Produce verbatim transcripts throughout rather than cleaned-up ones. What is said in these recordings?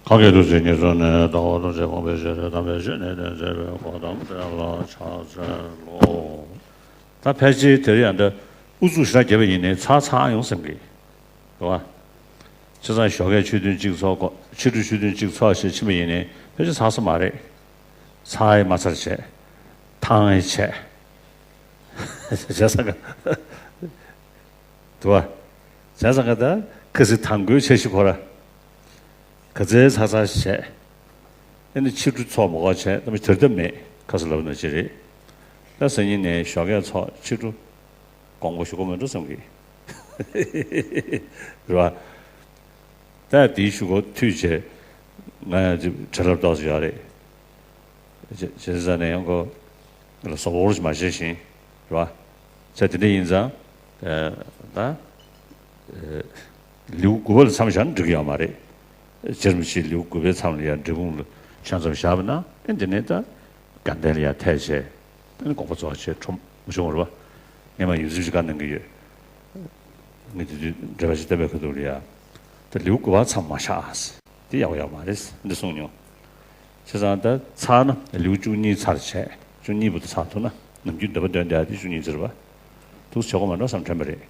གང་གིས་ཐུགས་བརྩེ་ཉེར་བཟུང་ནས། ལྟ་བ་ཐམས་ཅད་སྤང་བའི་ཕྱིར། དམ་པའི་ཆོས་ནི་སྟོན་མཛད་པའི། གོ་ཏམ་དེ་ལ་ཕྱག་འཚལ་ལོ། ད་ཕལ་ཆེར་དེར་ཡང་འདི་ཨུ་ཚུགས་ཞེ་དྲག་བརྒྱབ་པ་ཡིན་ནའི་ཚར་ཚར་ཡོང་བསམ་གི་རེད་བ། བྱས་ཙང་ཞོགས་ཀས་ཆོས་ཐུན་གཅིག་ཚོགས་དགོས། ཕྱི་དྲོ་ཆོས་ཐུན་གཅིག་ཚོགས་ཞེས་ཕྱིན་པ་ཡིན་ནའི་ཕལ་ཆེར་ཚར་ས་མ་རེད། ཚར་ཡང་མ་ཚར་བྱས། ཐང་ཡང་བྱས། བྱས་ཙང་ག་འདུག་བ། བྱས་ཙང་ག་ད་ཁ་སང་དང་པོའི་འཆར་གཞི་ཁོ་ར། ག་ཚོད་ཚར་ཚར་བྱས། ཨ་ནི་ཕྱི་དྲོ་ཚོགས་མ་དགོས་བྱས། ད་མི་དེར་ལྟ་མེད། ཁ་སང་ལབ་ནང་བཞིན་རེད། ད་སང་ཉིན་ནས་ཞོགས་ཀས་ཚོགས། ཕྱི་དྲོ་དགོངས་པ་ཞུ་དགོས་མེད་འགྲོ་བསམ་གི་རེད་བ། ད་དེའི་གཞུག་གུ་མཐུད་བྱས་ང་ཡང་ཅིག་བྲེལ་ལབ་ཏོག་ཙམ་ཡོད་རེད། བྱས་བྱས་ཙང་ནས་ཡང་ཁོ་ལ་བཟོ་བོར་མ་བྱས་ཤིང་རེད་བ། བྱས་དེ་འདྲ་ཡིན་ཙང་ད་ལེའུ་དགུ་པ་ལ་མཚམས་བཞག་ན་འགྲིག་གི་ཡོད་མ་རེད། རྗེ་རིན་པོ་ཆེས་ལེའུ་དགུ་པའི་མཚམས་ལ་ཡང་འབྲས་སྤུངས་ལ་ཆ་མཚམས་བཞག་པ་ན། ཨེ་འདི་ནས་ད་དགའ་ལྡན་ལ་ཡང་ཐད་བྱས། ཨེ་དགོངས་པ་རྫོགས་བྱས་ཁྲོམ་མ་བྱུང་བ་རེད་བ། ངས་མ་ཡོད་ཚུལ་ཞིག་བཀའ་གནང་གི་ཡོད། ངས་དེ་དུས་འགྲེལ་པ་ཞིག་བསྟན་པའི་ཁ་ཐུག་ལ་ཡ། ད་ལེའུ་དགུ་པ་མཚམས་མ་བཞག་ཨ། དེ་ཡག་པོ་ཡོད་མ་རེད་འདི་གསུངས་མྱོང་། བྱས་ཙང་ད་ཚར་ན་ལེའུ་བཅུ་གཉིས་ཚར་བྱས། བཅུ་གཉིས་བར་དུ་ཚར་ཐུབ་ན། ནམ་རྒྱུན་འདོད་པ་འདོན་བསྡད་ཡ་དེ་བཅུ་གཉིས་ཚར་བ། ཐུགས་བྱེད་སྒོ་མ་འགྲོ་བསམ་དྲན་པ་རེད།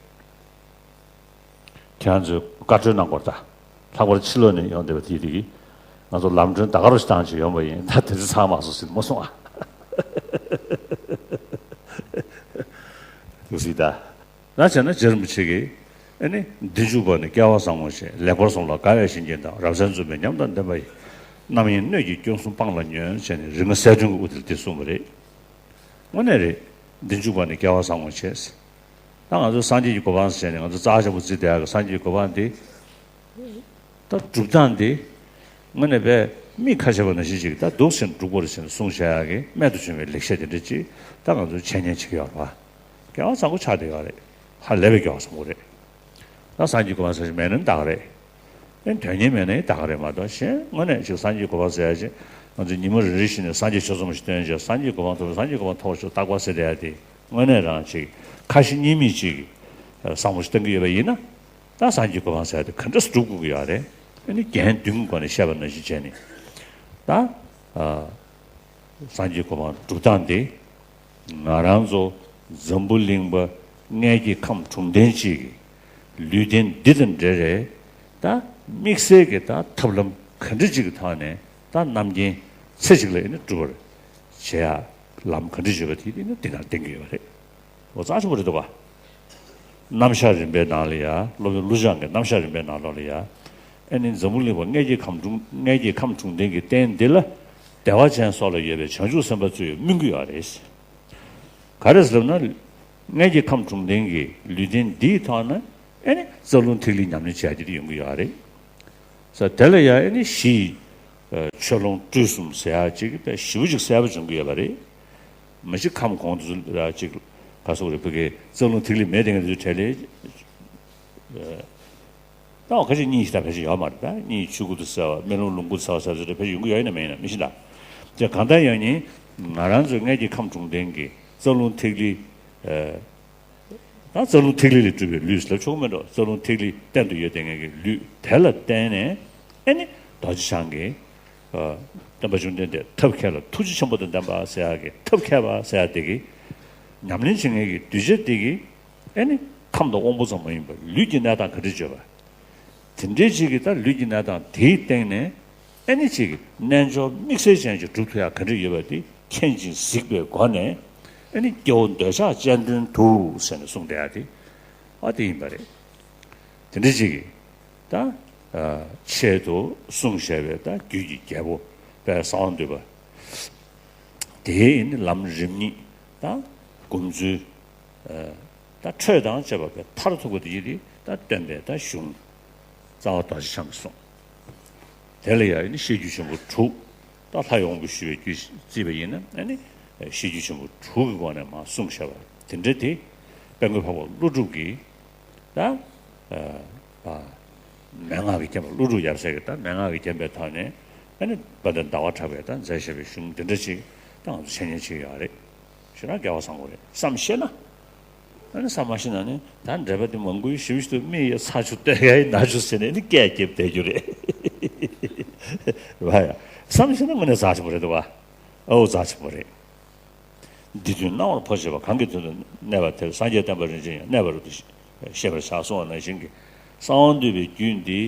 ཁྱེད་རང་ཚོས་བཀའ་འཁྲོལ་གནང་དགོས་རེད་ད། ལྷག་པར་ཕྱི་ལོགས་ནས་ཡོང་བསྡད་པ་དེ་དེ་གིས་ང་ཚོ་ལམ་གྲོན་ད་ག་རུ་བཏང་བྱས་ཡོང་པ་ཡིན། ད་དེ་ཚོ་ཚང་མ་སོ་སྲིད་མ་སོང་ཨ། ཐུགས་སྲིད་ད། ན་བྱས་ན་རྗེ་རིན་པོ་ཆེ་གིས་ཨ་ནི་འདི་འཇུག་པ་ནི་སྐལ་བ་བཟང་པོ་ཞེས། ལེགས་པར་གསུངས་ལ་དགའ་བའི་བཞིན་གྱིས་འདའ། རབ་གསལ་མཛུབ་མོས་ཉམས་དང་ལྡན་པ་ཡིས། རྣམ་གཡེང་སྣོད་ཀྱི་སྐྱོན་གསུམ་སྤངས་ལ་ཉོན། ཞེས་ནས་རིག་སྔགས་གསལ་སྒྲོན་གྱི་དབུ་དེ་ལ་འདི་གསུངས་པ་རེད། དངོས་གནས་རེད། འདི་འཇུག་པ་ནི་སྐལ་བ་བཟང་པོ་ཞེས། ད་ང་ཚོ་སངས་རྒྱས་ཀྱི་གོ་འཕང་ཟེར་ནས་ང་ཚོ་རྩ་ཆེན་པོ་བརྩིས་བསྡད་ཡག་གི་སངས་རྒྱས་ཀྱི་གོ་འཕང་འདི། ད་སྒྲུབ་སྟངས་འདི། དངོས་གནས་པས་མི་ཁ་ཤས་པ་ནང་བཞིན་ཅིག་ད་འདུག་སེ་སྒྲུབ་དགོས་རེད་ཟེར་ནས་གསུངས་བཞག་ཡག་གི་རྨད་དུ་བྱུང་བའི་ལེགས་བཤད་དེ་འདྲ་ཅིག་ད་ང་ཚོ་འཆད་ཉན་བྱེད་ཀྱི་ཡོད་རེད་བ། སྐལ་བ་བཟང་པོ་ཆགས་བསྡད་ཡོད་རེད། ཧ་ལས་པའི་སྐལ་བ་བཟང་པོ་རེད། ད་སངས་རྒྱས་གོ་འཕང་ཟེར་ཞིག་མེད་ན་ད་ག་རེད། ཨེ་དོན་གཉེར་མེད་ན་ཡང་ད་ག་རེད་མ་གཏོགས། གཞན་དངོས་གནས་ཅིག་སངས་རྒྱས་གོ་འཕང་ཟེར་ཡ་ཅིག་ང་ཚོས་ཉི་མ་རེ་རེ་བཞིན་ནས་སངས་རྒྱས་ཆོས་ཚོགས་མ་ཞིག་བཏོན་བྱས། སངས་རྒྱས་གོ་འཕང་ཐོབ། སངས་རྒྱས་གོ་འཕང་ཐོབ་ཆོག་རྟག་པ་ཟེར་བསྡད་ཡ་དེ་དངོས་གནས་རང་ཅིག་ཁ་ཞེ་གཉིས་མེད་ཅིག་བཟང་པོ་ཞིག་བཏོན་གྱི་ཡོད་པ་ཡིན་ན། ད་སངས་རྒྱས་གོ་འཕང་ཟེར་ཡ་དེ་ག་འདྲ་སེ་སྒྲུབ་དགོས་ཀྱི་ཡོད་རེད། ཨ་ནི་རྒྱན་བདུན་སྒོ་ནས་བཤད་པ་ནང་བཞིན་བྱས་ནས། ད་ཨ་སངས་རྒྱས་གོ་འཕང་སྒྲུབ་སྟངས་དེ། ང་རང་ཚོ་འཛམ་བུ་གླིང་པ་མངལ་སྐྱེས་ཁམས་དྲུག་ལྡན་ཅིག་གིས་ལུས་རྟེན་འདི་དང་འབྲེལ་བའི་ད་དམིགས་བསལ་གྱི་ད་ཐབས་ལམ་ག་འདྲ་ཅིག་གི་ཐོག་ནས་ད་རྣམ་མཁྱེན་ཚེ་གཅིག་ལ་ཨེ་ནི་འགྲུབ་པར་བྱེད་ཡ་ལམ་ག་འདྲ་ཅིག་ཡོད་པ་དེ་ཨེ་ནི་འདི་ནང་བསྟན་གྱི་ཡོད་པ་རེད། འོ་རྩ་ཆེན་པོ་རེད་འདུག་བ། རྣམ་གཞག་རིམ་པའི་ནང་ལ་ཡ། སློབ་དཔོན་ཀླུ་བྱང་གི་རྣམ་གཞག་རིམ་པའི་ནང་ལོགས་ལ་ཡ། ཨེ་ནི་འཛམ་བུ་གླིང་པ་མངལ་སྐྱེས་ཁམས་དྲུག་མངལ་སྐྱེས་ཁམས་དྲུག་ལྡན་གྱི་རྟེན་འདི་ལ་བདེ་བ་ཅན་སོགས་ལ་ཡོད་པའི་བྱང་ཆུབ་སེམས་དཔའ་ཚོས་སྨོན་གྱི་ཡོད་རེད། ག་རེ་ཟེར་ན། མངལ་སྐྱེས་ཁམས་དྲུག་ལྡན་གྱི་ལུས་རྟེན་འདིའི་ཐོག་ན་ཨེ་ནི་རྩ་རླུང་ཐིག་ལེ་ཉམས་ལེན་བྱས་ཏེ་ཡོང་གི་ཡོད་རེད། ས་དེ་ལ་ཡང་ཨེ་ནི་གཞི་ཡི་ཆོས་ལོངས་སྤྲུལ་གསུམ་ཟེར་ཡག་ཅིག་དཔེ་ཞེ་པོ་ཅིག་གསལ་པོ་བྱུང་གི་ཡོད་པ་རེད། མ་གཞི་ཁམས་གོང་དུ་ཡ་ཅིག་ག་སོགས་རེད། བོད་ཀྱི་རྩ་རླུང་ཐིག་ལེ་མེད་དེ་ངས་འདི་བྲལ་ལེ། ད་འོ་ཁ་ཅིག་གཉིད་ཞིག་ད་ཕལ་ཆེར་ཡོད་མ་རེད། ད་གཉིད་ཆུང་ཀུ་དུ་སད་པ། སྨོན་ལམ་ལོངས་སྐུ་དུ་སད་པ་ཟེར་ཚུལ་དེ་ཕལ་ཆེར་ཡོང་གི་ཡོད་ཡིན་ན་མེད་ཡིན་ན་མི་ཤེས་ད། དེ་གང་ལྟར་ཡང་ནི་ང་རང་ཚོའི་མངལ་སྐྱེས་ཁམས་དྲུག་ལྡན་གྱི་རྩ་རླུང་ཐིག་ལེ། ད་རྩ་རླུང་ཐིག་ལེ་ལས་གྲུབ་པའི་ལུས་ལབ་ཆོག་གི་མེད་འགྲོ། རྩ་རླུང་ཐིག་ལེ་གཏན་དུ་ཡོད་བསྡད་མཁན་གྱི་ལུས་དེ་ལ་བརྟེན་ནས་ཨེ་ནི་རྡོ་རྗེ་འཆང་གིས། སྟོན་པ་བཅོམ་ལྡན་འདས་ཐབས་མཁས་ལ་ཐུགས་རྗེ་ཆེན་པོ་དང་ལྡན་པ་ཟེར་ཡག་གི་ཐབས་མཁས་པ་ཟེར་ཡག་དེ་གི་ཉམས་ལེན་བྱེད་མཁན་གྱི་གདུལ་བྱ་དེ་གི་ཨེ་ནི་ཁམས་དང་དབང་པོ་ཙམ་མ་ཡིན་པར་ལུས་ཀྱི་གནས་སྟངས་ག་འདྲ་བརྗོད་པ། དེ་འདྲའི་ཅིག་གི་ད་ལུས་ཀྱི་གནས་སྟངས་དེའི་སྟེང་ནས་ཨེ་ནི་ཅིག་གི་རྣལ་འབྱོར་དམིགས་བསལ་ཅན་ཅིག་སྒྲུབ་ཐུབ་ཡག་ག་འདྲ་ཡོད་པ་དེ་མཁྱེན་ཅིང་གཟིགས་པའི་སྒོ་ནས། ཨེ་ནི་སྐྱེ་བོ་འདོད་ཆགས་ཅན་དོན་དུ་ཟེར་ནས་གསུངས་བསྡད་ཡག་དེ་ཨ་དེ་ཡིན་པ་རེད། དེ་འདྲ་ཅིག་གི་ད་ཆེད་དུ་གསུངས་བཞག་པའི་ད་རྒྱུད་ཀྱི་རྒྱལ་པོ་དཔལ་གསང་བ་འདུས་པ། དེའི་ཨེ་ནི་ལམ་རིམ་གཉིས་ད་སྒོམ་ཚུལ། ད་འཕྲོས་དང་བཅས་པ་པའི་མཐར་ཐུག་པ་དེ་ཡིན་ཏེ། ད་སྟོན་པའི་ད་གཞུང་རྩ་བ་རྡོ་རྗེ་འཆང་གི་གསུང་། དེ་ལ་ཡང་ཨེ་ནི་བཤད་རྒྱུད་ཆེན་པོ་དྲུག་ད་ལྷ་ཡི་དབང་པོ་ཞུ་བའི་རྒྱུད་བརྩིས་པ་ཡིན་ན་ཨེ་ནི་བཤད་རྒྱུད་ཆེན་པོ་དྲུག་གི་སྒོ་ནས་མར་གསུངས་བཞག་པ་དེ་འདྲ་དེ་དཔལ་མགོན་འཕགས་པ་ཀླུ་སྒྲུབ་ཀྱིས་ད་མན་ངག་གིས་བརྒྱན་པ། ཀླུ་སྒྲུབ་ཡབ་སྲས་ཀྱིས་ད་མན་ངག་གིས་བརྒྱན་པའི་ཐོག་ནས་ཨེ་ནི་དཔལ་ལྡན་ཟླ་བ་གྲགས་པས་ད་མཛད་བཞག་པའི་གཞུང་འདི་འདྲ་ཅིག་ད་ང་ཚོ་འཆད་ཉན་བྱེད་ཀྱི་ཡོད་རེད། ཞེ་དྲག་སྐལ་བ་བཟང་པོ་རེད་བསམ་ཤེས་ན། ཨ་ནི་བསམ་མ་ཤེས་ན་ནི་ད་འགྲེལ་པ་འདི་མང་པོ་ཞིབ་ཞིབ་ཏུ་རྨིས་ཡ་ཚར་ཆུ་སྟོད་ཡ་ཡི་ན་ཆུ་ཟེར་ནས་ནི་སྐད་རྒྱབ་བསྡད་རྒྱུ་རེད། རེད་བ་ཡ། བསམ་ཤེས་ན་དངོས་གནས་རྩ་ཆེན་པོ་རེད་འདུག་བ། ཨོ་རྩ་ཆེན་པོ་རེད། འདི་དུས་སྣང་བར་འཕོ་བྱེད་པ། གང་གི་དོན་དུ་གནས་པ་དེར། སངས་རྒྱས་བསྟན་པ་རིན་ཆེན་ཡང་། གནས་པ་རབ་ཏུ་ཤེས་པར་བྱ་གསུངས་པ་ནང་བཞིན་གྱི་གསང་བ་འདུས་པའི་རྒྱུད་འདི་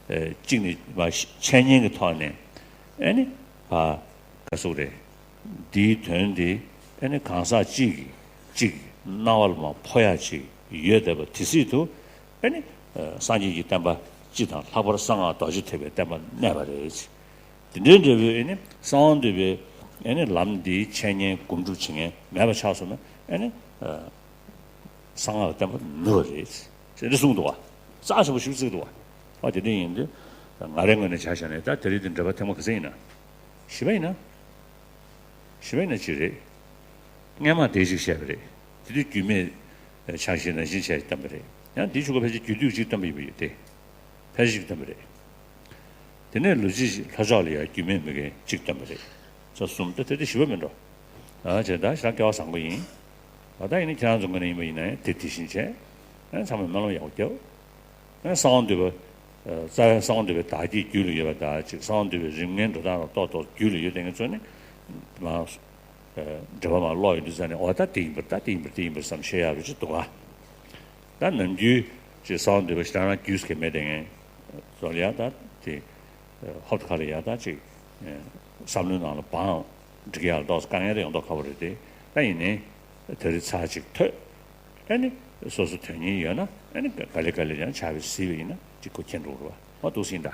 གཅིག་ནི་མ་འཆད་ཉན་གྱི་ཐོག་ནས་ཨེ་ནི་ཨ་ག་ཟུག་རེད། འདིའི་དོན་འདི་ཨེ་ནི་གང་ཟག་གཅིག་གིས་གཅིག་སྣང་བ་ལ་མ་འཕོ་ཡ་ཅིག་ཡོད་བསྡད་པ་དེ་སྲིད་དུ་ཨེ་ནི་སངས་རྒྱས་ཀྱི་བསྟན་པ་སྤྱི་དང་ལྷག་པར་གསང་སྔགས་རྡོ་རྗེ་ཐེག་པའི་བསྟན་པ་གནས་པ་རེད། དེ་འདྲའི་འབྲས་བུ་ཨེ་ནི་གསང་བ་འདུས་པའི་ཨེ་ནི་ལམ་འདིའི་འཆད་ཉན་སྒོམ་སྒྲུབ་བྱེད་མཁན་མེད་པ་ཆགས་སོང་ན་ཨེ་ནི་གསང་སྔགས་བསྟན་པ་ནུབ་པ་རེད། ཞེས་འདི་གསུངས་འདུག་བ། རྩ་ཆེན་པོ་ཞིག་བརྩིས་འདུག་བ། ཨ་དེ་འདྲ་ཡིན་དུས་ང་རའི་ངོས་ནས་ཆ་བཞག་ནས་ད་དེ་རིང་འདི་འགྲེལ་པ་ཐེངས་མ་ག་ཚོད་ཡིན་ན། བཞི་པ་ཡིན་ན། བཞི་པ་ཡིན་ན་གཅིག་རེད། སྔས་མ་དེ་གཅིག་བཤད་པ་རེད། དེ་དུས་རྒྱུད་སྨད་ཕྱག་བཞེས་ནང་བཞིན་བྱས་བཏོན་པ་རེད། ཡང་དེའི་གཞུག་གུ་ཕལ་ཆེར་རྒྱུད་སྡུད་གཅིག་བཏོན་པ་ཡིན་པ་ཡོད་དེ། ཕལ་ཆེར་གཅིག་བཏོན་པ་རེད། དེ་ནས་ལུས་སྦྱིས་ལྷོ་ཕྱོགས་ལ་ཡང་རྒྱུད་སྨད་མི་དགེ་གཅིག་བཏོན་པ་རེད། ཚར་གསུམ་ད་དེ་དེ་བཞི་པ་མིན་འགྲོ། ཨ་བྱས་ད་ཞེ་དྲག་སྐལ་བ་བཟང་པོ་ཡིན། ད་ལྟ་ཡིན་ན་ཁྱེད་རང་ཚོ་ངོས་ནས་ཡིན་པ་ཡིན་ན་ཡང་དེ་དེ་བཞིན་བྱས། ཨ་ཚང་མས་སྨོན་ལམ་ཡག་པོ་རྒྱབ། ཨ་གསང་བ་འདུས་པ། རྩ་བའི་གསང་བ་འདུས་པའི་བདག་བསྐྱེད་རྒྱུད་ལ་ཡོད་པ་དང་གཅིག་གསང་བ་འདུས་པའི་རིམ་ལྔའི་འགྲོ་སྟངས་ལ་རྟོགས་རྟོགས་རྒྱུད་ལ་ཡོད་དེ་ངེད་ཚོ་ནི། མ། འགྲེལ་པ་མ་ཀློག་ཡོང་དུས་ཙ་ནས་འོ་ད་དེ་ཡིན་པར་ད་དེ་ཡིན་པར་དེ་ཡིན་པར་བསམ་ཤེས་ཡག་རུ་ཅིག་འདུག་ག་ད་ནམ་རྒྱུན་ཅིག་གསང་བ་འདུས་པ་ཞེ་དྲག་རང་རྒྱུས་ཀྱི་མེད་དེ་ངས་ཚོ་ལ་ཡ་ད་དེ་ཧོབ་ཏེ་ཁ་ལ་ཡ་ད་ཅིག་བསམ་བློའི་ནང་ལ་བང་འགྲིག་ཡག་ལ་ཏོག་ཙམ་དཀའ་ངལ་དེ་ཡོང་མདོག་ཁ་པོ་རེད་དེ། ད་ཡིན་ནའི་དེ་རིང་ཚར་ཅིག་ཐོས། ཨ་ནི་སོ་སོ་དོན་གཉེར་ཡོད་ན་ཨ་ནི་ག་ལེ་ག་ལེ་ཡང་ཕྱག་དཔེ་གཟིགས་པ་ཡིན་ན་ཅིག་གོ་མཁྱེན་འགྲོ་རུ་བ་འོ་འདུག་སེ་ཡིན་ད།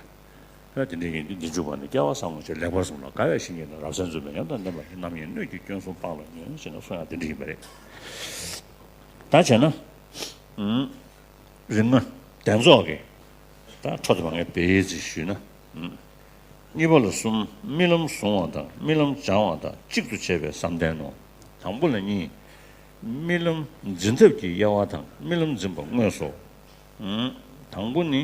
ད་དེ་འདྲ་ཡིན་དུས་འདི་འཇུག་པ་ནི་སྐལ་བ་བཟང་པོ་ཆེ་ལེགས་པར་གསུངས་ལ་དགའ་བས་བཤེས་གཉེན་དང་རབ་གསལ་མཛོད་པས་ཡང་དག་བསྟན་པ་ཡི་རྣམ་གཡེང་སྣོད་ཀྱི་སྐྱོན་གསུམ་སྤངས་ལ་ཉོན་ཞེས་ན་གསུང་ཡག་དེ་འདྲ་ཡིན་པ་རེད། ད་བྱས་ན། ཨུམ། རིམ་ལྔ་གདན་རྫོགས་ཀྱི་ད་འཕྲོ་དེ་མ་ངས་བེད་ཅིག་ཞུས་ན། ཨུམ། གཉིས་པ་ལ་གསུམ། རྨི་ལམ་གཟུང་བ་དང་རྨི་ལམ་སྦྱང་བ་དང་གཅིག་ཏུ་བྱེད་པའི་བསམ་གཏན་ནོ། དང་པོ་ལ་གཉིས། རྨི་ལམ་འཛིན་ཐབས་ཀྱི་དབྱེ་བ་དང་རྨི་ལམ་འཛིན་པ་དངོས་སོ། དང་པོ་ནི།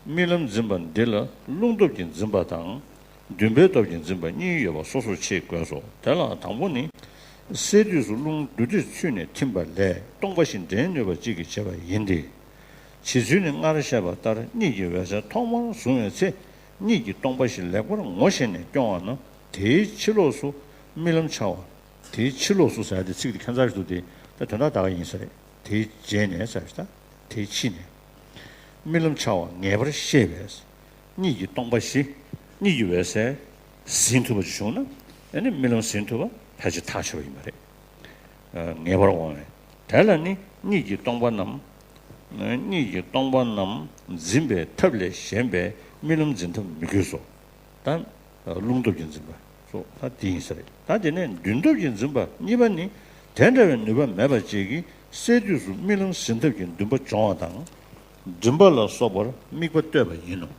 རྨི་ལམ་འཛིན་པ་འདི་ལ་རླུང་སྟོབས་ཀྱིས་འཛིན་པ་དང་། འདུན་པའི་སྟོབས་ཀྱིས་འཛིན་པ་གཉིས་ཡོད་པ་སོ་སོར་ཕྱེ་དགོས་སོ། དེ་ལ་དང་པོ་ནི། སད་དུས་སུ་རླུང་རྡུལ་སྒྲིར་ཚུད་ནས་ཐིམ་པ་ལས་སྟོང་པ་བཞིན་འདྲེན་ནུས་པ་གཅིག་གིས་བྱེད་པ་ཡིན་ཏེ། བྱེད་ཚུལ་ནི་སྔར་བཤད་པ་ལྟར་གཉིད་ཀྱི་འོད་གསལ་ཐོག་མར་བཟུང་བའི་ཚེ་གཉིད་ཀྱི་སྟོང་པ་བཞི་ལེགས་པར་ངོ་ཤེས་ནས་སྐྱོང་བ་ན་དེའི་ཕྱི་ལོགས་སུ་རྨི་ལམ་འཆར་བ། དེའི་ཕྱི་ལོགས་སུ་ཟེར་ཏེ་ཚིག་དེ་ཁྱད་མཚར་ཞིག་འདུག་སྟེ། ད་དོན་དག་ད་ག་ཡིན་ས་རེད། དེའི་རྗེས་ནས་ཟེར་ཞིག་ད། དེའི་ཕྱི་ནས། རྨི་ལམ་འཆར་བ་ངེས་པར་ཤེས་པས། གཉིད་ཀྱི་སྟོང་པ་བཞི། གཉིད་ཀྱི་འོད་གསལ་ཟིན་ཐུབ་པ་ཅིག་བྱུང་ན། ཨ་ནི་རྨི་ལམ་ཟིན་ཐུབ་པ་ཕལ་ཆེར་ཐག་ཆོད་པ་ཡིན་པ་རེད། ངེས་པར་འོང་བས། དེ་ལ་ནི་གཉིད་ཀྱི་སྟོང་པ་རྣམས། གཉིད་ཀྱི་སྟོང་པ་རྣམས་འཛིན་པའི་ཐབས་ལས་གཞན་པའི་རྨི་ལམ་འཛིན་ཐབས་མི་དགོས་སོ། ད། རླུང་སྟོབས་ཀྱིས་འཛིན་པ་སོགས་ད་དེ་ཡིན་ས་རེད། ད་དེ་ནས་འདུན་སྟོབས་ཀྱིས་འཛིན་པ་གཉིས་པ་ནི། དེ་འདྲ་བའི་ནུས་པ་མེད་པ་ཅིག་གིས་སད་དུས་སུ་རྨི་ལམ་ཟིན་ཐབས་ཀྱི་འདུན་པ་སྦྱོང་བ་དང་། མགྲིན་པ་ལ་སོགས་པར་དམིགས་པ་གཏོད་པ་ཡིན་ནོ།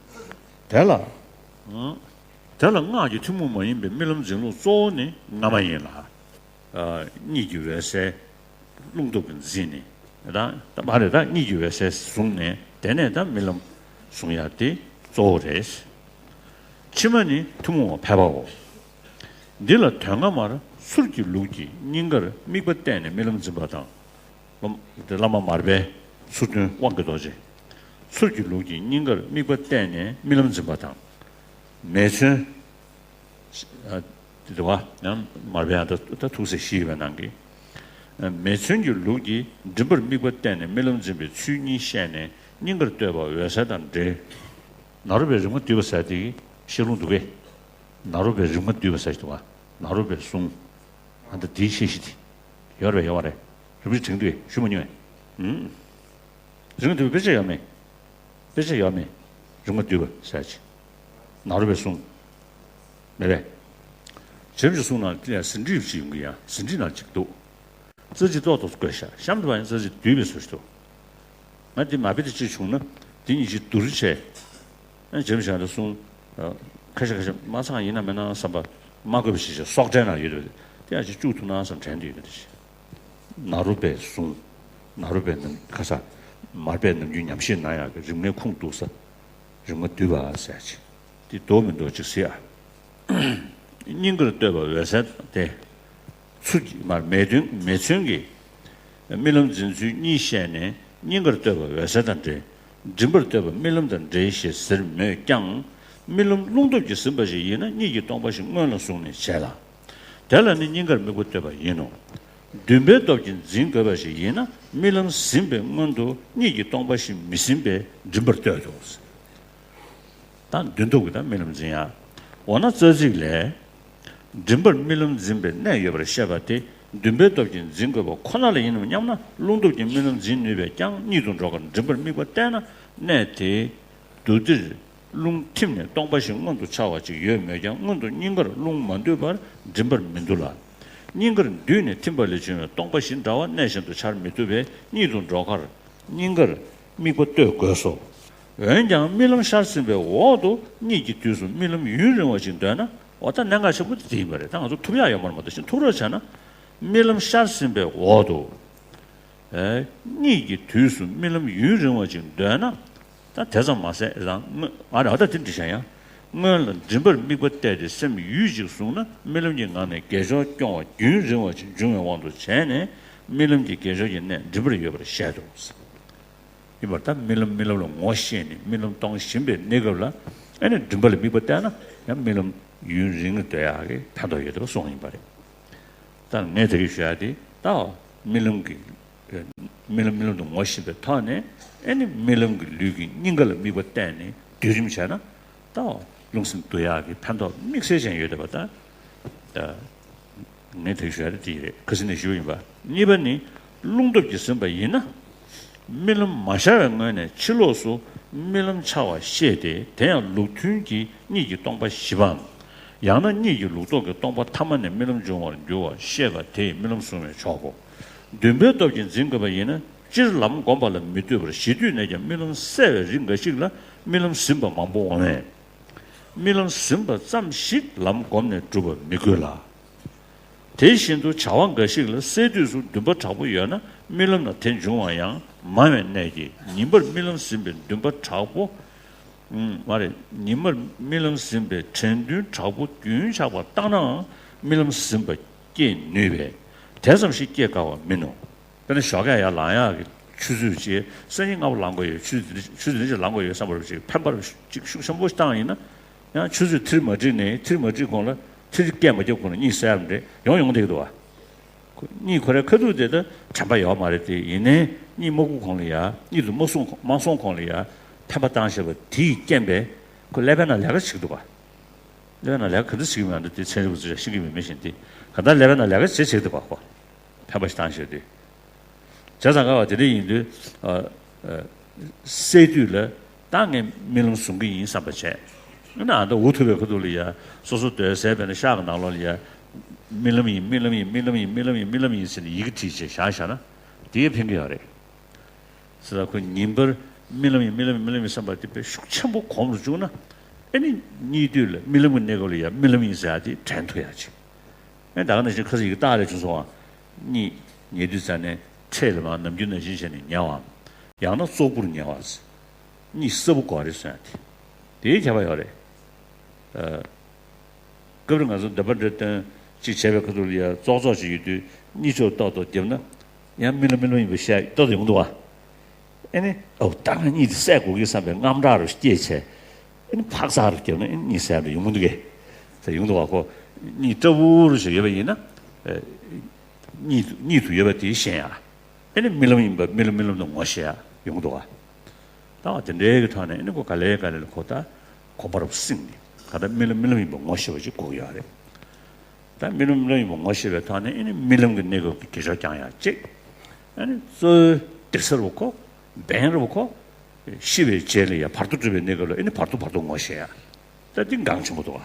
དེ་ལ། དེ་ལ་སྔགས་ཀྱི་ཐུན་མོང་མ་ཡིན་པའི་རྨི་ལམ་འཛིན་ལུགས་གཙོ་བོ་ནི་སྔ་མ་ཡིན་ལ། གཉིད་ཀྱི་འོད་གསལ་རླུང་སྟོབས་ཀྱིས་འཛིན་ནས་ད་ད་མ་རེད། ད་གཉིད་ཀྱི་འོད་གསལ་བཟུང་ནས་དེ་ནས་ད་རྨི་ལམ་བཟུང་ཡ་དེ་གཙོ་བོ་རེད། ཕྱི་མ་ནི་ཐུན་མོང་བ་ཕལ་པའོ། འདི་ལ་དོན་སྔ་མར་ཚུར་གྱི་ལུགས་ཀྱིས་སྙིང་གར་དམིགས་པ་གཏད་ནས་རྨི་ལམ་འཛིན་པ་དང་། བླ་མ་མར་པའི་ཚུར་སྟོན་དབང་གི་རྡོ་རྗེ། ཚུར་གྱི་ལུགས་ཀྱིས་སྙིང་གར་དམིགས་པ་གཏད་ནས་རྨི་ལམ་འཛིན་པ་དང་། མེ་མཚོན། དེ་བ་ཡང་མར་པའི་ཡང་ད་ཐུགས་སྲས་བཞི་ཡོད་པའི་ནང་གི། མེ་མཚོན་གྱི་ལུགས་ཀྱིས་མགྲིན་པར་དམིགས་པ་གཏད་ནས་རྨི་ལམ་འཛིན་པའི་ཚུལ་གཉིས་བཤད་ནས་སྙིང་གར་གཏོད་པ་འོད་གསལ་དང་འབྲེལ། ནཱ་རོ་པའི་རིག་མ་བསྡུས་པ་ཟེར་དེ་བཤད་ལུང་འདུག་གས། ནཱ་རོ་པའི་རིག་མ་བསྡུས་པ་ཟེར་ཞིག་འདུག་ག་ནཱ་རོ་པའི་གསུང་། ཨ་ད་དེའི་བཤད་གཞི་དེ། ཡོད་རེད་ཡོད་རེད། རིན་པོ་ཆེ་དྲན་འདུག་གས། ཞུ་མ་མྱོང་ངས། རིན་པོ་ཆེ་དཔེ་ཆ་ཡོད་མེད། དཔེ་ཆ་ཡོད་མེད། རིག་མ་བསྡུས་པ་ཟེར་ཅིག་ནཱ་རོ་པའི་གསུང་། མེད་པས། བྱམས་ཀྱི་གསུང་ནང་དེ་ཡང་ཟིན་བྲིས་ཅིག་ཡོང་གི་ཡ། ཟིན་བྲིས་ནང་ཅིག་འདུག་རྩ་ཚིག་ཏོག་ཏོག་བཀོད་ཤག་གཤམ་དུ་བ་ཡང་རྩ་ཚིག་བསྡུས་པའི་ཚུལ་ཞིག་འདུག་ང་འདི་མ་དཔེ་དེ་ཅིག་བྱུང་ན་འདི་གཉིས་ཅིག་བསྡུར་བྱས། ཨ་བྱམས་ཀྱི་གསུང་། ཁ་ཤས་ཁ་ཤས་མ་ཚང་ཡིན་ན་མིན་ན་བསམ་པ་མ་དགོས་པ་ཞིག་ཞིག་སོགས་གྲས་ནང་ཡོད་རེད། དེ་ཡང་ཅིག་བཅུག་ཐུབ་ན་བསམ་དྲན་འདུག་ཡོད་རེད། ནཱ་རོ་པའི་གསུང་། ནཱ་རོ་པའི་ནམ་ཁ་ས། མར་པས་ནམ་རྒྱུན་ཉམས་བཞེས་གནང་ཡག་གི་རིམ་ལྔའི་ཁུངས་འདུག་ས། རིམ་ལྔ་བསྡུས་པ་ཟེར་ཅིག་འདི་འདུག་མི་འདུག་ཅིག་གཟིགས་ཨ། སྙིང་གར་གཏོད་པ་འོད་གསལ་ཏེ། ཚུར་གྱིས་མར་མེ་མཚོན་མེ་མཚོན་གྱིས། རྨི་ལམ་འཛིན་ཚུལ་གཉིས་བཤད་ནས་སྙིང་གར་གཏོད་པ་འོད་གསལ་དང་འབྲེལ། མགྲིན་པར་གཏོད་པ་རྨི་ལམ་དང་འབྲེལ་ཞེས་ཟེར་མོད་ཀྱང་། རྨི་ལམ་རླུང་སྟོབས་ཀྱིས་ཟིན་པ་ཞིག་ཡིན་ན་གཉིད་ཀྱི་སྟོང་པ་ཞིག་སྔོན་ལ་བཟུང་ནས་བྱེད་ལ། དེ་ལ་ནི་སྙིང་གར་དམིགས་པ་གཏོད་པ་ཡིན་ནོ། འདུན་པའི་སྟོབས་ཀྱིས་འཛིན་དགོས་པ་ཞིག་ཡིན་ན་རྨི་ལམ་ཟིན་པའི་སྔོན་དུ་གཉིད་ཀྱི་སྟོང་པ་ཞིག་མི་ཟིན་པས་མགྲིན་པར་གཏོད་དོ། ད་འདུན་སྟོབས་ཀྱིས་ད་རྨི་ལམ་འཛིན་ཡ། འོ་ན་རྩ་ཚིག་ལས། མགྲིན་པར་རྨི་ལམ་འཛིན་པའི་གནད་ཡོད་པར་བཤད་པ་དེ་འདུན་པའི་སྟོབས་ཀྱིས་འཛིན་དགོས་པ་ཁོ་ན་ལ་ཡིན་ནམ་སྙམ་ན། རླུང་སྟོབས་ཀྱིས་རྨི་ལམ་འཛིན་ནུས་པས་ཀྱང་གཉིད་དུ་འགྲོ་ཁར་མགྲིན་པར་དམིགས་པ་གཏད་ན་གནད་དེ་མདོར་བསྡུས། རླུང་ཐིམ་ནས་སྟོང་པ་ཞིག་མངོན་དུ་འཆར་བ་ཅིག་ཡོད་མོད་ཀྱང་སྔོན་དུ་སྙིང་གར་རླུང་མ་འདུས་པར་མགྲིན་པར་མི་འདུ་ལ། སྙིང་གར་འདུས་ནས་ཐིམ་པ་ལས་བྱུང་བའི་སྟོང་པ་བཞི་འདྲ་བ་གནད་གཞན་དུ་འཆར་མི་ཐུབ་པས་གཉིད་དུ་འགྲོ་ཁར་སྙིང་གར་དམིགས་པ་གཏོད་དགོས་སོ། འོན་ཀྱང་རྨི་ལམ་ཤར་ཟིན་པའི་འོག་ཏུ་གཉིད་ཀྱི་དུས་སུ་རྨི་ལམ་ཡུན་རིང་བ་ཅིག་འདོད་ན། འོ་ད་གནད་འགག་ཆེན་པོ་དེ་དེ་ཡིན་པ་རེད། ད་ང་ཚོ་ཐུབ་ཡག་ཡོད་མ་རེད་མ་གཏོགས་ཤིན་ཐུབ་རོགས་བྱས་ན། རྨི་ལམ་ཤར་ཟིན་པའི་འོག་ཏུ། ཨེ། གཉིད་ཀྱི་དུས་སུ་རྨི་ལམ་ཡུན་རིང་བ་ཅིག་འདོད་ན། ད་དེ་ཙམ་མ་ཟད་རང་སྔོན་ང་རང་ད་དེ་འདྲི་བྱ་ཡང་། སྔོན་ལ་མགྲིན་པར་དམིགས་པ་གཏད་དེ་སེམས་ཡུད་ཅིག་བཟུང་ན་རྨི་ལམ་གྱི་ངང་ནས་དགེ་སྦྱོར་སྐྱོང་བ་རྒྱུན་རིང་བ་ཅིག་འབྱུང་བའི་དབང་དུ་བྱས་ནས་རྨི་ལམ་གྱི་དགེ་སྦྱོར་གྱི་གནད་མགྲིན་པར་ཡོད་པར་བཤད་དོ། ཡིན་པར་ད་རྨི་ལམ་རྨི་ལམ་ལ་ངོ་ཤེས་ནས་རྨི་ལམ་གཏོང་བཞིན་པའི་གནས་སྐབས་ལ་ཨ་ནི་མགྲིན་པ་ལ་དམིགས་པ་གཏད་ན་ཡང་རྨི་ལམ་ཡུན་རིང་ངེ་སྡོད་ཡག་གི་ཕན་ཐོགས་ཡོད་དེ་བ་གསུངས་ཡིན་པ་རེད། ད་ངས་དེ་གི་ཞུ་ཡག་དེ་ད་རྨི་ལམ་གྱི་རྨི་ལམ་རྨི་ལམ་དུ་ངོ་ཤེས་པའི་ཐོག་ནས་ཨ་ནི་རྨི་ལམ་གྱི་ལུས་ཀྱི་སྙིང་ག་ལ་དམིགས་པ་གཏད་ནས་སྡོད་རིམ་བྱས་ན་ད་རླུང་སེམས་འདུ་ཡག་གི་ཕན་ཐོགས་དམིགས་བསལ་ཅན་ཡོད་དེ་བ་ད། ངས་དེ་ཞུ་ཡ་དེ་རེད། ཁ་སང་ནས་ཞུས་ཡིན་པ། གཉིས་པ་ནི། རླུང་སྟོབས་ཀྱིས་ཟིན་པ་ཡིན་ན། རྨི་ལམ་མ་ཤར་བའི་སྔོན་ནས་ཕྱི་ལོགས་སུ་རྨི་ལམ་འཆར་བ་ཤེས་ཏེ་དེ་ཡང་ལུགས་མཐུན་གྱིས་གཉིད་ཀྱི་སྟོང་པ་བཞི་པའམ། ཡང་ན་གཉིད་ཀྱི་ལུགས་ལྡོག་གི་སྟོང་པ་ཐ་མ་ནས་རྨི་ལམ་འབྱུང་བར་འགྱུར་བ་ཤེས་པ་དེས་རྨི་ལམ་བཟུང་བས་ཆོག་གོ། འདུན་པའི་སྟོབས་ཀྱིས་འཛིན་དགོས་པ་ཡིན་ན་སྤྱིར་ལམ་བསྒོམ་པ་ལ་མི་ལྟོས་པར་གཞི་དུས་ནས་ཀྱང་རྨི་ལམ་གསལ་བའི་རིགས་འགའ་ཞིག་ལ་རྨི་ལམ་ཟིན་པ་མང་པོ་འོང་བས། རྨི་ལམ་ཟིན་པ་ཙམ་ཞིག་ལམ་བསྒོམས་ནས་སྒྲུབ་པ་མི་དགོས་ལ། དེ་བཞིན་དུ་བྱ་བ་འགའ་ཞིག་ལ་སད་དུས་སུ་འདུན་པ་དྲག་པོ་ཡོད་ན་རྨི་ལམ་ན་དེ་འབྱུང་བ་ཡང་མང་བའི་གནད་ཀྱིས་ཉིན་པར་རྨི་ལམ་ཟིན་པའི་འདུན་པ་དྲག་པོ། ཨུམ། མ་རེད། ཉིན་མར་རྨི་ལམ་ཟིན་པའི་དྲན་འདུན་དྲག་པོ་རྒྱུན་ཆགས་པ་བཏང་ནའང་རྨི་ལམ་ཟིན་པ་སྐྱེ་ནུས་པས་དེ་ཙམ་ཞིག་སྐྱེ་དཀའ་བ་མིན་ནོ། དཔེར་ན་ཞོགས་ཀས་ཡར་ལངས་ཡག་གི་ཆུ་ཚོད་ཅིག་སང་ཉིན་སྔ་པོ་ལངས་དགོས་ཡོད། ཆུ་ཚོད་འདི་ཆུ་ཚོད་འདི་ཅིག་ལངས་དགོས་ཡོད་བསམ་པ་རུ་ཅིག་ཕན་པ་རུ་ཅིག་ཤུགས་ཆེན་པོ་ཞིག་བཏང་ཡིན་ན་ཡང་ཆུ་ཚོད་ཐིར་མ་འགྲིག་ནས་ཐིར་མ་འགྲིག་གོང་ལ་ཐིར་སྐད་མ་རྒྱབ་གོང་ལ་གཉིད་སད་ཡ་རེད། ཡོང་ཡོང་བསྡད་ཀྱི་འདུག་བ། ཁོ་གཉིད་ཁོ་རའི་ཁ་ཐུག་དེ་ད་དྲན་པ་ཡོད་མ་རེད་དེ། ཡིན་ནའི་གཉིད་མ་ཁུག་གོང་ལ་ཡ་གཉིད་དུ་མ་སོང་མ་སོང་གོང་ལ་ཡ་ཕན་པ་བཏང་བྱས་པ་དེ་ཡི་རྐྱེན་པས་ཁོ་ཀླད་པའི་ནང་ལས་ཀ་བྱེད་ཀྱི་འདུག་བ། ཀླད་པའི་ནང་ལས་ཀ་ག་འདྲ་བྱེད་ཀྱི་མེད་འདུག་དེ་ཚན་རིག་པ་ཚོས་ཤེས་ཀྱི་མེད་མེད་བཞིན་དེ་ག་ད་ཀླད་པའི་ནང་ལས་ཀ་བྱེད་བྱེད་ཀྱི་འདུག་བ། ཁོ་ཕན་པ་ཞིག་བཏང་བྱས་ཏེ། བྱས་ཙང་ཁ་བ་དེ་འདྲ་ཡིན་དུས། ཨ། ཨ། སད་དུས་ལ་ད་ངས་རྨི་ལམ་བཟུང་གི་ཡིན་བསམ་པ་བྱས། ཨ་ནི་ཨ་ད་འུ་ཐུག་པའི་ཁ་ཐུག་ལ་ཡ་སོ་སོ་སྡོད་སའི་དཔེར་ན་ཤག་གི་ནང་ལོགས་ལ་ཡ། རྨི་ལམ་ཡིན་རྨི་ལམ་ཡིན་རྨི་ལམ་ཡིན་རྨི་ལམ་ཡིན་རྨི་ལམ་ཡིན་ཟེར་ནས་ཡི་གེ་བྲིས་བྱས་བཞག་བཞག་ན། དེ་ཕན་གྱི་ཡོད་རེད། ཟེར་ལ་ཁོ་ཉིན་པར་རྨི་ལམ་ཡིན་རྨི་ལམ་ཡིན་རྨི་ལམ་ཡིན་བསམ་པ་དེ་དཔེ་ཤུགས་ཆེན་པོ་གོམས་སུ་བཅུག་ན། ཨ་ནི་གཉིད་དུས་ལ་རྨི་ལམ་གྱི་གནས་སྐབས་ལ་ཡ་རྨི་ལམ་ཡིན་ཟེར་ཡ་དེ་དྲན་ཐུབ་ཡ་ཅིག་ཨ་ནི་ད་ག་ནང་བཞིན་ཁ་སང་ཡི་གེ་རྟགས་ལས་བྱུང་སོང་བ། གཉིད་ཉལ་དུས་ཙ་ནས་འཕྲེད་ལ་མར་ནམ་རྒྱུན་ནང་བཞིན་བྱས་ནས་ཉལ་བའམ། ཡང་ན་ཙོག་པུར་ཉལ་བ། གཉིད་སྲབ་པོ་དགོས་རེད་ཟེར་ཡ་དེ། དེའི་ཁྱད་པར་ཡོད་རེད། ཨ། སྐབས་རེ་ང་ཚོ་འདོན་པ་འདྲ་བཏོན་ཅིག་བྱས་པའི་ཁ་ཐུག་ལ་ཡ་ཙོག་ཙོག་ཅིག་ཡོད་དུས་གཉིད་ཆོག་ཏོག་ཏོག་བརྒྱབ་ན། ཡང་རྨི་ལམ་རྨི་ལམ་ཡིན་པ་ཤེས་ཏོག་ཏོག་ཡོང་འདུག་བ། ཨ་ནི་ཨོ་ད་ང་གཉིད་དེ་སད་དགོས་ཀྱི་བསམ་པའི་རྔམ་སྐྲག་རུ་སྐྱེས་བྱས། ཨ་ནི་ཕག་ཚག་རུ་བརྒྱབ་ན་ཨ་ནི་གཉིད་སད་རུ་ཡོང་མི་འདུག་གས། ད་ཡོང་འདུག་བ་ཁོ། གཉིད་སྲབ་པོ་རུ་ཞིག་ཡོད་པ་ཡིན་ན། ཨ། གཉིད་དུ་གཉིད་དུ་ཡོད་པ་དེ་ཤེས་ཡ། ཨ་ནི་རྨི་ལམ་ཡིན་པ་རྨི་ལམ་རྨི་ལམ་དུ་ངོ་ཤེས་ཡ་ཡོང་འདུག་བ། ད་བ་དེ་འདྲའི་གི་ཐོག་ནས་ཨ་ནི་ཁོ་ག་ལེ་ག་ལེ་ལ་ཁོ་ད་གོམས་པ་རུ་བསྲིངས་ནས་ག་ད་རྨི་ལམ་རྨི་ལམ་ཡིན་པ་ངོ་ཤེས་པ་ཅིག་དགོས་ཀྱི་ཡོད་རེད། ད་རྨི་ལམ་རྨི་ལམ་ཡིན་པ་ངོ་ཤེས་པའི་ཐོག་ནས་ཨ་ནི་རྨི་ལམ་གྱི་གནས་སྐབས་ཀྱི་དགེ་སྦྱོར་བསྐྱང་ཡ་གཅིག་ཨ་ནི་གཙོ་བོའི་སྡིག་སེལ་བ་ཁོ། འབེན་རུ་ཁོ། ཤི་བའི་རྗེས་ལ་ཡ་བར་དོ་སྒྲུབ་པའི་གནས་སྐབས་ལ་ཨ་ནི་བར་དོ་བར་དོ་ངོ་ཤེས་ཡ། ད་འདི་འགངས་ཆེན་པོ་འདུག་བ།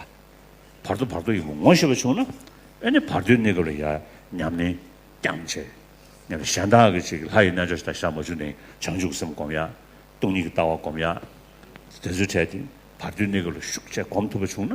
བར་དོ་བར་དོ་ཡིན་པ་ངོ་ཤེས་པ་བྱུང་ན། ཨ་ནི་བར་དོའི་གནས་སྐབས་ལ་ཡ་ཉམས་ལེན་བསྐྱངས་བྱས། ཉམས་ལེན་གཞན་དག་གི་ཅིག་ལྷ་ཡི་རྣལ་འབྱོར་ཞིག་དང་ཞག་མ་བཅུག་ནས་བྱང་ཆུབ་སེམས་སྒོམ་ཡ། སྟོང་ཉིད་ཀྱི་ལྟ་བ་སྒོམ་ཡ། དེ་ཚོའི་གྲས་དེ་བར་དོའི་གནས་སྐབས་ལ་ཤུགས་ཆེ་སྒོམ་ཐུབ་པ་བྱུང་ན།